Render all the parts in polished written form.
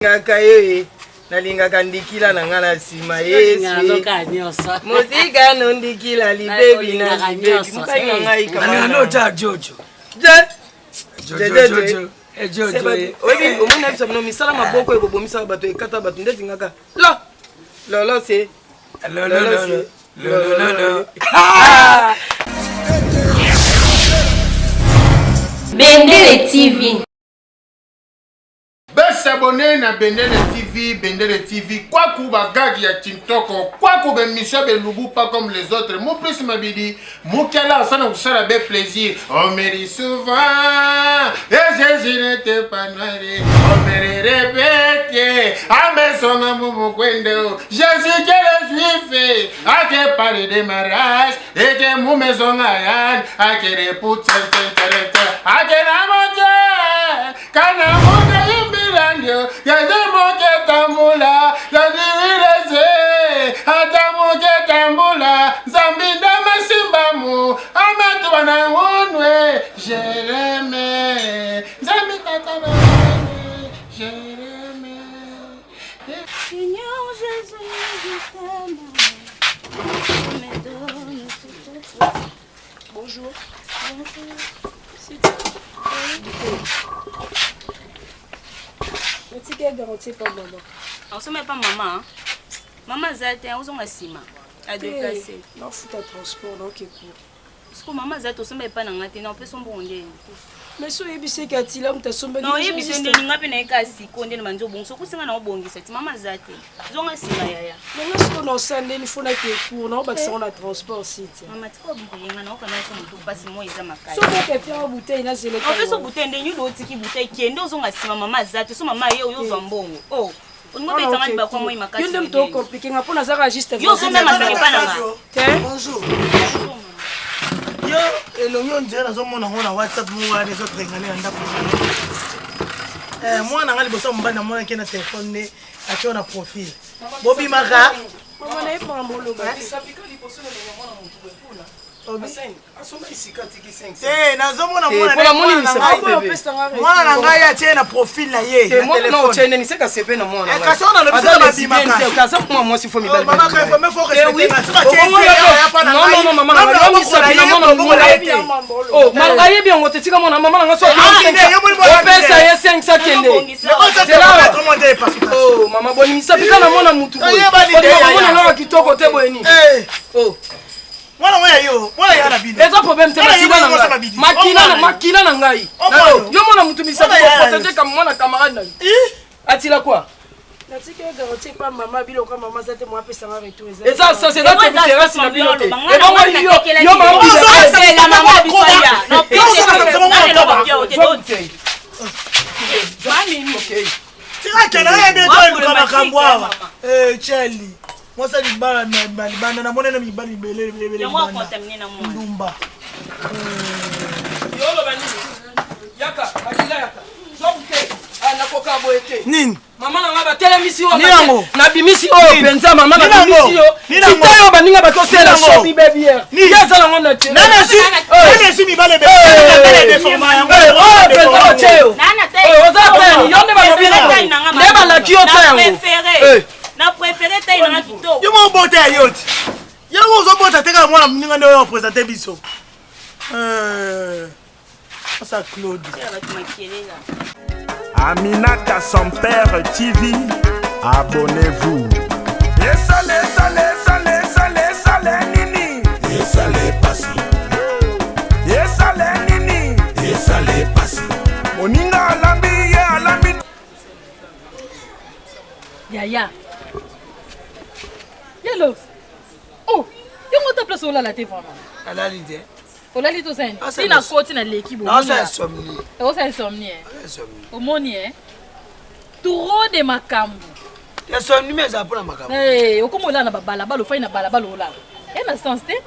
Nalingaka yo ye nalingaka ndikila na nga na nsima yesu mosika no ndikila libebi na libebi mobali na ngai kamanaotya jojo oyebi omoni na biso bino misala maboko ekobomisaka bato ekata bato ndeti ngaka lo lolo se lolo se lolo Bendele TV. Be s'abonner na Bendele TV, Bendele TV, kwaku ba gag ya tintoko, kwaku ba émission be lubu pas comme les autres. Mu plus mabidi, mukela asana kusala be plaisir. On me dit souvent, et Jésus n'était pas noir. On me répète, amesonga mumukwendo. Jésus que le juif, a que parler de mariage, et que mumesonga yan, a que repousse, a que la montée. Kana moke yimbilandio, yaze moke tambula, yaziwileze, ata moke tambula, Nzambi ndama simbamu, amatuba na ngunwe, Jereme, Nzambi tata na ngunwe, Jereme. Seigneur Jésus, je t'aime. Tu me donnes toute ta Bonjour. Bonjour. Otiki ye garantie pa mama. Osomba pa mama. Mama aza te, ozonga nsima. Adeplace. Nafuta transport naoke cour. Siko mama aza te osomba epa na nga te, na opesa mbongo ndeni. Mais so oyebisi eke atila moto asombaki. Na oyebisi ndeni nga mpe naye kaka siko ndeni bandi obongisa okusi nga na obongisa ti mama aza te. Zonga nsima yaya. Nanga siko na osala ndeni fo nake cour na obakisa ngo na transport site. Mama tika obrouye nga na okana so motu mpasi moi eza makasi. So boke te wa bouteille na zele. Opesa bouteille ndeni yo otiki bouteille kende ozonga nsima mama aza te so mama aye oyo ozwa mbongo. Oh. Olingo obetanga libaku ya moi makasi. Yo nde moto ocomplike nga mpo nazaka juste. Yo osomba masanga epa na nga. Te. Bonjour. Yo elongi on dirait nazomona yango na WhatsApp moko wana ezotrengane na ndako. Eh, mwana nga liboso ya mobali namonaki na telefone nde atyo na profil. Bobimaka. Mama na ye makambo oloba. Te nazomona mwana na ngai atie na profil na ye kasi oyo nalobi soki babimaka ayebi yango te tika mwana mama nanga opesa ye 500 kende mama bonimisa pika na mwana mutu boye mona kitoko te boye nini mwana oyo ya yo mwana ya na bino eza problème te makila na ngai makila na makila na ngai yo mwana mutu misato protéger comme mwana camarade na yo atila quoi natiki yo garantie pa mama biloko mama aza te mo apesa nga retour eza sens eza te terrasse na bino te ebongo yo yo mama tika kenda ye nde toyeluka makambo awa cheli mwasi ya libala na libanda namoni na mibali ebele ebele libanda ndumba yoloba nini yaka makila yaka zobu te ah, nakoka boye te nini mama na ngai batelemisi yo yango nabimisi oyo mpenza mama nabimisi yo tita yo baninga batosela shobi bebiere ye aza nango na te mibale oyo mpenza otie yo oza tani yo nde balobi nde balaki yo ta yango Na préféré taille na kitoko. Yo moko bota ya yo ti. Yango ozobota te kaka mwana moninga nde oyo opresente biso. Euh, asa Claude. Aminata son père TV, abonnez-vous. Esale, esale, esale, esale, esale nini? Esale pasi. Esale nini? Esale pasi. Moninga alambi ye alambi. Yaya. Yalo. Oh, yo ngota place olala te vraiment. Alali te. Olali to sani. Ti na koti na leki bo. Osa insomnie. Osa insomnie. Omoni eh. Trop de makambo. Insomnie mais eza pona makambo. Eh, okoma olala na babalabala ofai na balabala olala. Eh na sens te.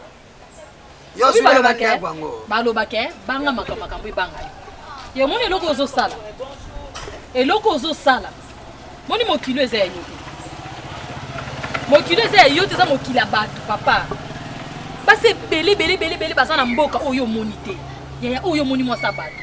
Balobaka eh, banga makambo makambo ebanga yo. Ye omoni eloko ozosala. Eloko ozosala. Moni mokili eza ya yo te. Mokili eza ya yo te eza mokili ya bato papa. Basi ebele ebele ebele ebele baza na mboka oyo omoni te. Yaya oyo omoni mwasi ya bato.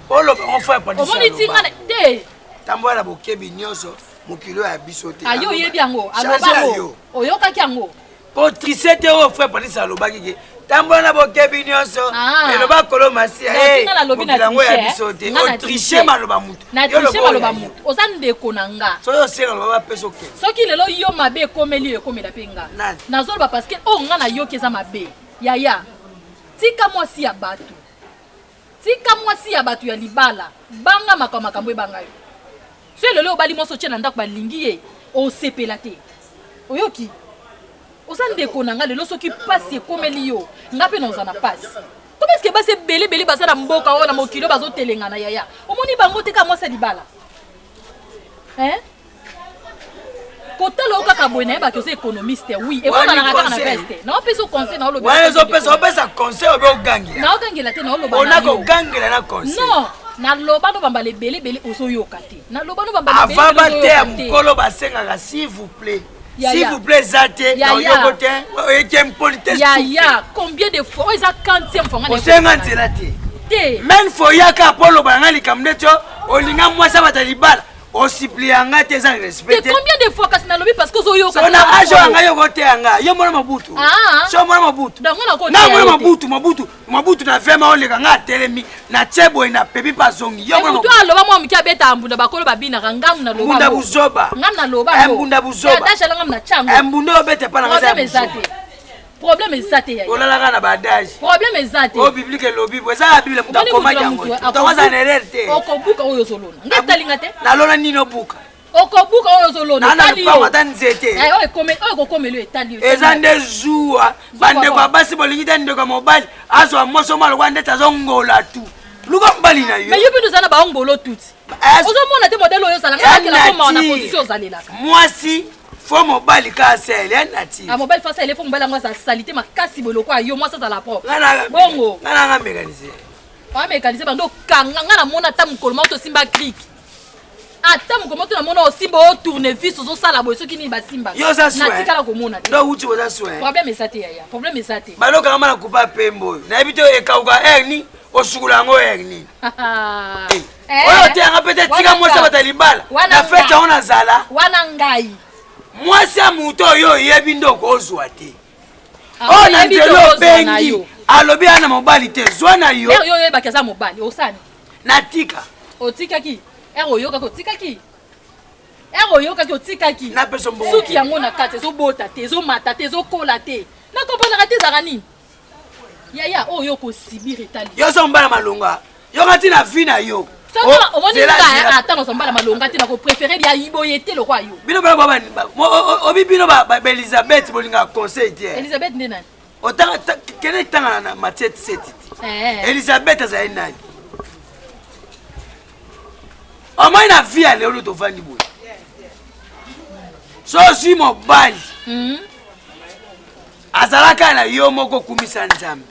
Oloba ngo fa ya Omoni ti nga te. Tambola na bokebi nyonso, mokili oyo ya biso te. Ayo oyebi yango, aloba oyokaki yango. Kotriche te oyo frère Patrice alobaki ke tambola na bokebi nyonso ah. eloba kolo masiya mokili yango ya biso te otriche maloba motu na triche maloba motu oza ndeko na nga soki osenga loba bapesa okende soki lelo yo mabe ekomeli yo ekomela mpe nga nazoloba parce que oyo nga nayoki eza mabe yaya tika mwasi ya bato Tika mwasi ya batu ya libala banga makambo makambo ebanga yo soki lelo obali mwasi otie na ndako balingi ye osepela te oyoki oza ndeko na nga lelo soki pasi ekomeli yo nga mpe naoza na pasi comme eske basi ebele ebele baza na mboka oyo na mokili oyo bazotelengana yaya omoni bango te kaka mwasi ya libala hein kotala yo kaka boye nayebaki oza économiste oui emonanaka kaka na veste naopesa yo conseil naolobawana ezopesa opesa conseil obe ogangela naogangela te naoloba ona kogangela na conseil non naloba no bambala ebele ebele ozoyoka te naloba no bambala avant bateya mokolo basengaka s'il vous plaît s'il vous plaît eza te naoyoko te oyeke impolitesse yaya combien de fois oyo eza quantième fois osenga nzela te te meme fo oyaka mpo oloba na ngai likambo neti olinga mwasi abata libala osiplia nga te eza respect te combien de fois kasi nalobi parce que ozoyoka so na age oyo nga yo koteya nga yo mona mobutu ah. so mona mobutu na mona mobutu mobutu mobutu na vema oleka nga atelemi na tie boye na pepi mpe azongi yo mona mobutu aloba mwa moke abeta mbunda bakolo babinaka ngamu na loba mbunda buzoba ngamu na loba eh, mbunda buzoba eh, ngamu na chango eh, mbunda oyo obeta epa na nga eza te problème eza te yaya olalaka na badage problème eza te oyo biblike elobi bo eza ya bible moto akomaki yango moto aza na erreur te okobuka oyo ozolona nde etalinga te nalona nini obuka okobuka oyo ozolona etali yo ata nzete eh, oyo ekokomeli oyo etali yo eza nde zuwa bandeko ya basi bolingi te ndeko ya mobali azwa mwasi omo alokwa ndeti azongola tu luka mobali na yo mais yo mpe oza na baongolo tuti ozomona te modele oyo ozalaka na position ozalelaka mwasi fo mobali ka asele ya nature ah mobali fo asele fo mobali yango azala salite makasi boye lokola yo mwasi azala propre bongo nga nanga mécanicien ba mécanicien bando okanga nga namona ata mokolo moko tosimba clique ata mokolo moko namona osimba o tournevis ozosala boye soki nini basimbaka natikala komona te wuti oza soin problème eza te yaya problème eza te balokanga ma na kupa pembo oyo nayebi te ekauka heure nini osukola yango heure nini eh. Eh. oyo oteyanga mpe te tika mwasi abata libala na fete yango nazala wana ngai mwasi ya moto oyo oyebi nde okozwa te ah, oyo na nzela obengi alobi ana mobali te zwa na yo yo oyebaki aza mobali osani natika otikaki ere oyokaki otikaki ere oyokaki otikaki suki yango na kati ezobota te ezomata te ezokola te nakomprenaka te ezalaka nini yaya oyo yo kosibir etali yo oza mobala malonga yoka ntina vie na yo oh, omoni nga ata naza mobala malonga te nakoprefere ya boye te lokwa yo bino obi bino baelizabeth bolingaka conseil te elizabeth nde nani otanga kende tanga na matie seti te eh. elizabeth azali nani omoi na vie ya lelo tovandi boye so ozwi mobali hmm. Azalaka na yo moko kumisa Nzambe.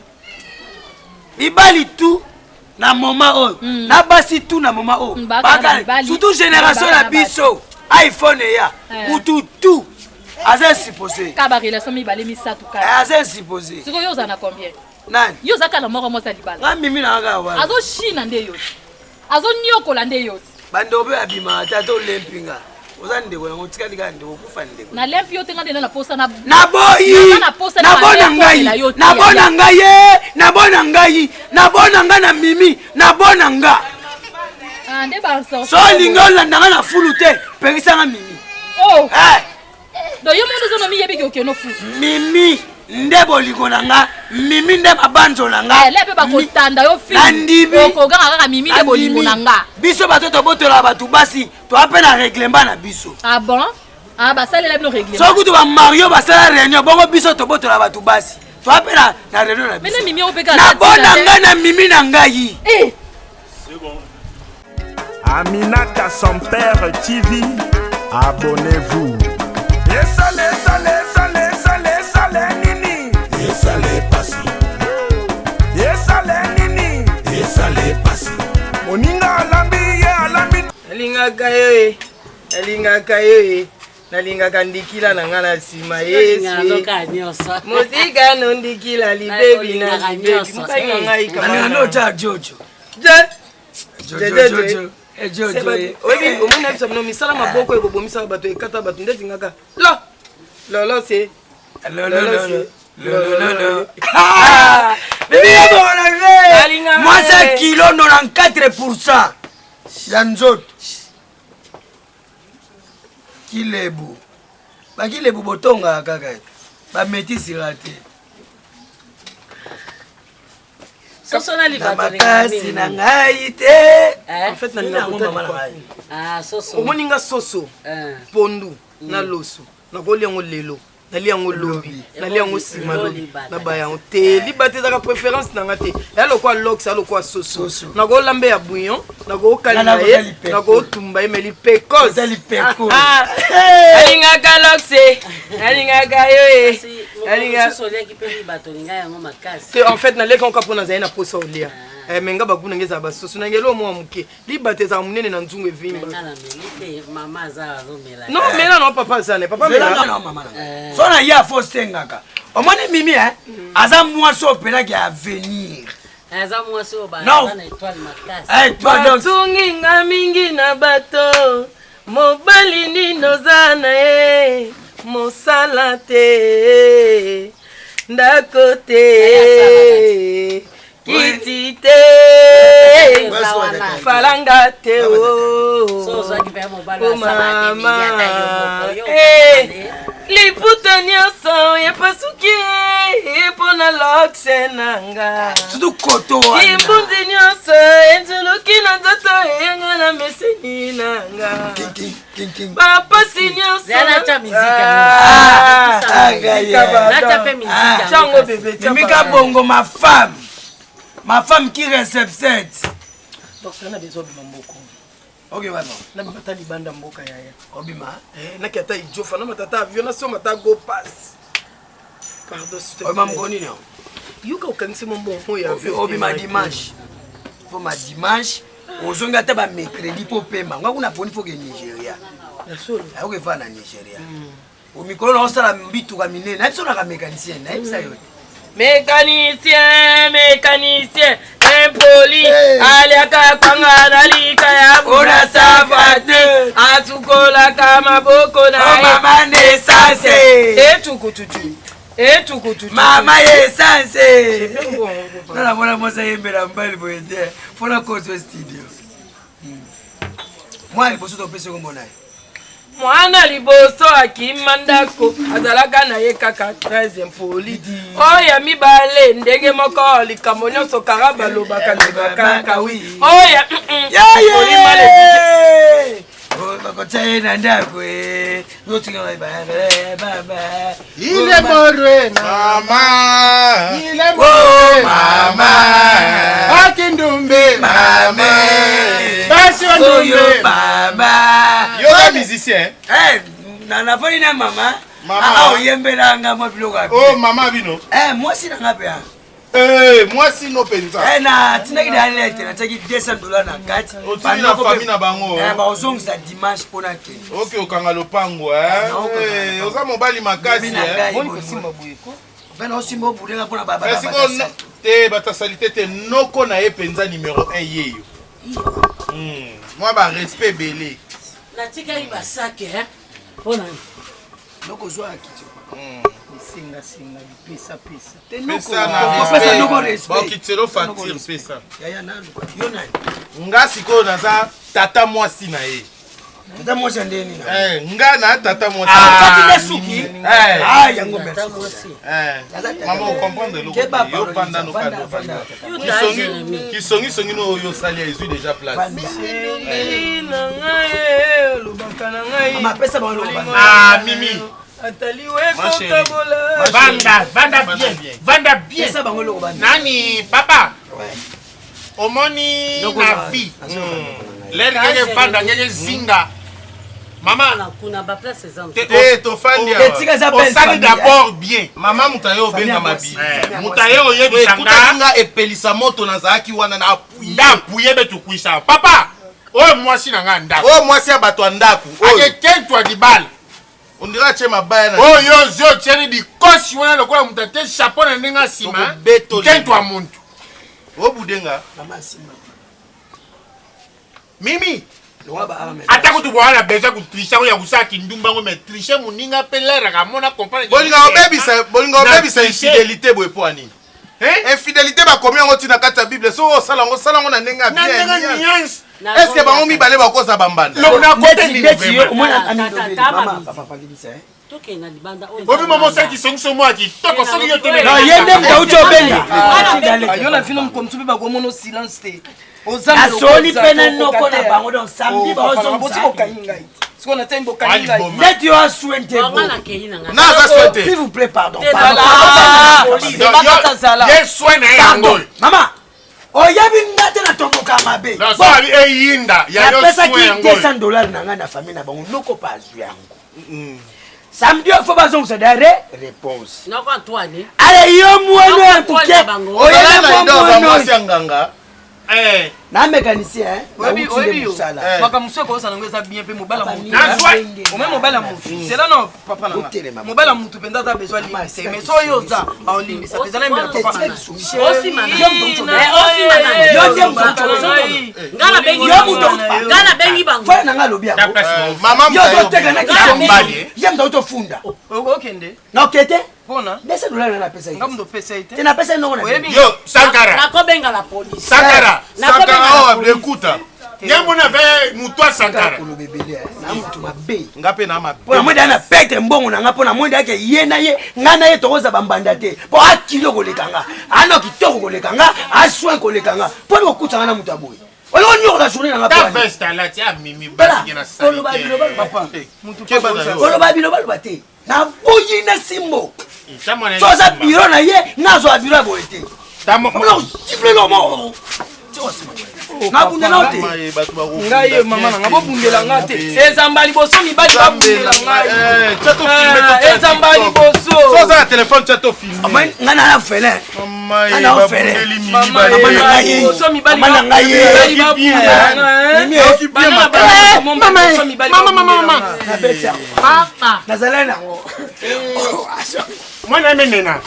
Mibali tout na moment oyo mm. na basi tout na moment oyo mm, baka surtout génération na biso iPhone eya eh. mutu tout aza supposé ka ba relation mibale misato ka eh, aza supposé sikoyo yo oza na combien nani yo oza kaka na moko mwasi ya libala nga mimi na kaka wana azoshina nde yo azoniokola nde yo bandeko mpe babimaka te ata olempi nga oza ndeko yango otikali kaka ndeko okufa ndeko nalempi yo te nga nde na posa na naboyi nabona ngai nabona ngai ye nabona ngai nabona ngai na mimi nabona nga ah, so olingi olanda nga na fulu te pekisa nga mimi oh. eh. Donc yo moko ozo miyebi ke okeno fou. Mimi nde bolingo na nga mimi nde mabanzo na nga eh, mpe bakotanda yo nandimi okoganga kaka mimi nde bolingo na nga biso bato tobotolaka bato basi toa mpe na règlement na biso ah bon ah basalela bino règlement soki kutu bamario basala réunion bongo biso tobotola bato basi toa mpe na réunion na biso nabona ngai na mimi na ngai eh. Aminata son père TV, abonnez-vous. Esale, esale, esale, esale, esale nini? Esale pasi. Esale nini? Esale pasi. Moninga alambi ye alambi. Nalingaka yo e, nalingaka yo e. nalingaka ndikila na ngai na nsima yesu mosika no ndikila libebi na libebi mobali na ngai kamana jojo je je je je Eh, oyebi omoni na biso bino misala maboko ekobomisaka bato ekata bato ndeti ngaka la lolo se mwasi ya kilo 94 pourcent ya nzoto kilebu bakilebu botongaka kaka bametisira te soso na na makasi na ngai te eh? en fait nalinga kotala ah, soso omoni nga soso eh. pondu na mm. loso nakolia yango lelo nalia yango lobi nalia yango nsima lobi nabaya yango te eh. libata ezaka préférence na nga te ya lokwa lox ya lokwa soso nakolambe ya bouillon nakokalinga ye nakotumba ye me lipekos alingaka lox alingaka yo ye te en fait naleki yango kaka mpo nazali na mposa olia ah. eh, me nga baguna nge ezala basusu na ngelo mwa moke libata ezala monene na nzungu evimba non mela na papa aza ne papa eh. so na ye afo osengaka omoni mimi eh, mm. aza mwasi oyo mpenaki ya avenir aza mwasi oyo baza na etoile makasi batungi nga mingi na bato Mobali nini oza na ye mosala te ndako te kiti te falanga te o oh. mama eh, liputa nyonso epasuki mpo na lokse na nga kimbunzi nyonso enzuluki na nzoto eyenga na meseni na nga bapasi nyonsoyango bebemika bongo ma femme ma femme qui recepsete donc sana besoin bima mboko Ok, wana. Nabima ata libanda mboka yaya. Obima? Eh, naki ata idjofa, namata ata avion, nasomba ata go pass. Pardon, s'il te plaît. Obima mokoni nini? Yoka okangisi mwa mbongo ya avion. Obima dimanche. Obima dimanche. ozongi ata ba mercredi mpo opema nga kuna poni foke nigeria ayoki efana na nigeria hmm. Omikolo na osala mbituka minene na biso naka mécanicien na yebisa yo te. Mécanicien, mécanicien, impoli, hey. aliaka kwanga na likaya ona savate, asukolaka maboko na oh, mama naissance etukututu etukututu mama essence nana mwana mwasi ayembela mobali boye te mpona kozwa studio hmm. mwana liboso topesi kombo na ye mwana liboso akima ndako azalaka na ye kaka 13 impoli oyo ya mibale ndenge moko likambo nyonso kara balobaka lobaka wi oyo bakotya ye na ndako Il est mort, mama. Il est mort, oh, mama. Akindumbe, mama. Basi wa ndumbe, mama. Yo ba musicien. Eh, na nafani na mama. Mama. Ah, oyembela nga mwa biloko ya. Oh, mama bino. Eh, mwasi na nga pe. Ah. Eh, mwasi no mpenza eh, natindaki na lettre natiaki 200 dollar na kati otindi na famille na bango eh, bakozongisa dimanche mpo nakende oke okanga lopango eh, oza mobali makasi bana osimba obulenga mpona te batasalite te noko na ye mpenza numero 1 yeyo hmm, mwa barespect ebele natikali basake mpona noko zwa akiti bisenga senga bipesa pesa pesa noko respect bakitelo facture pesa yaya nanu yo nani nga sikoyo naza tata mwasi na ye tata mwasi ya ndenge nini eh, nga na tata mwasi ah, kati nde suki eh. ah, yango merci eh. mama ocomprendre eloko yo vanda nokando kisongisongi no oyo osali ezwi déjà place na ngai olobaka na ngai apesa bango ah mimi atali wekokabola vanda vanda bien vanda bien pesa bango eloko banda nani papa omoni na vie lere ngenge vanda ngenge zinga mama te tofandi osali d'abord bien mama moto aye obenga mabi moto aye oyebisa nga epelisa moto nazalaki wana na apuye betukwisa papa oyo mwasi na ngai ndako oyo mwasi ya bato ya ndako akekentwa libala ondira atie mabaya na oyo ozwi otieli dikosi wana lokola moto ate chapeau na ndenge nsima nkentwa muntu obudenga Mimi ata kutu boa na besoin kotriche yango ya kosala kindumba yango mais triche moninga mpe leraka amona comprendre. Bolinga obebisa infidélité boye mpo ya nini? Infidélité bakomi yango ntina kati ya Bible. Soki osala yango, osala yango na ndenge ya Na ndenge bien. nuance. Est ce que bango mibale bakoza bambanda? Neti yo omona amilobeli mama papa palibisa. Tokende na libanda oyo. Obi mama osalaki songiso mwa kitoko soki yo te. Non, ye nde moto auti obenga. Yo na fino mokomosu mpe bakomona silence te. Nasoli mpe na noko na bango, donc samedi baozongisa. Bokangi ngai sikoyo, natani bokangi ngai. Neti yo aswente. Naza soin te. S'il vous plaît, pardon. Ye soin na ye yango. Mama, oyebi nga te, natomboka mabe. Eyinda. Napesaki 200 $ na ngai na famille na bango. Noko mpe azwi yango samedi oyo, fo bazongisa dare réponse. Noko Antoine. Ale, yo mwana ya moke, oyena mwasi ya nganga. Na mécanicien nauti nde mosala. Makambo mosusu ekozala yango eza bien mpe mobala motu ome mobala motu zela na papa na nga. Mobala motu mpenza aza besoin alimbisa, mais so oyo oza aolimbisa mpenza na mbela papa na Yo nde Nga nabengi bango. Frère na nga alobi yango, yo ozoteka na kisongi, ye moto auti ofunda. Okende. Naoke te. Mpona 200 $ na napesa ye. Nga moto opesa ye te. Te, napesa ye noko na. Yo Sankara. Nakobenga la police. Sankara. Sankara oyo ekuta. Yamona ve mutu a Sankara. Koloba ebele na mutu mabe. Nga mpe na mabe. Mpo na mwende na pete mbongo na nga, mpo na mwende ake ye na ye, nga na ye tokoza bambanda te, mpo akilo koleka nga, ano kitoko koleka nga, asoin koleka nga. Mpo ni kokutanga na moto ya boye, olingo nyokola journée na nga. Ta veste alati amimi basike na. Koloba koloba bilobaloba te, naboyi na simbo. So aza biro na ye, nazwa biro ya boye te. Moko nabunda nao te. Ngai ye mama na nga, bobundela nga te. Ezamba liboso mibali babundela ngai, ezamba liboso. So oza na telefone, tia to filme. Nga na felin, nga na felin. Mama na ngai ye, mama na ngai ye. Nabeti yango, nazalai nango. Mwana menena.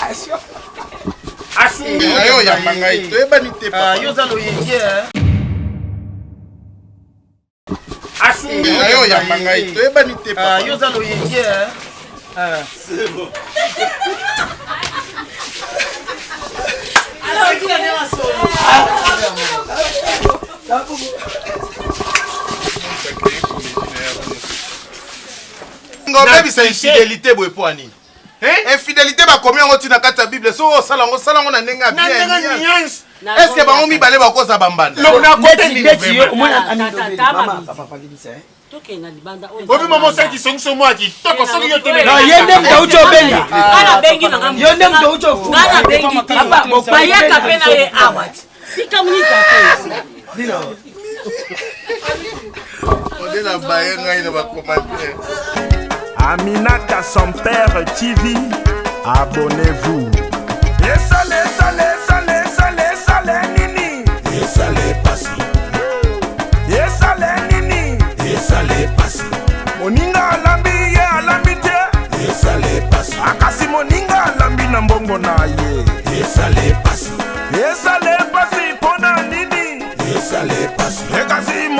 Ayo oyamba ngai, toyebani te. Yo oza loyenge. Ayo oyamba ngai, toyebani te. Yo oza loyenge. C'est bon. Obebisa infidélité boye mpo ya nini? Infidélité bakomi yango ntina kati ya Bible. Soki osala yango, osala yango na ndenge ya bien. Est ce que bango mibale bakoza bambanda? Neti yo omona amilobeli mama papa palibisa. Tokende na libanda oyo. Obi mama osalaki songiso mwa kitoko soki yo te. Non, ye nde moto auti obenga. Nga nabengi na nga. Yo nde moto auti ofunda. Nga nabengi te, bayaka mpe na ye awa ti tika monita te. Ode na baye ngai na bacommentaire. Aminata son père TV, abonnez-vous. Esale, esale, esale, esale, esale nini? Esale pasi. Esale nini? Esale pasi. Moninga alambi, ye alambi te. Esale pasi. Akasi moninga alambi na mbongo na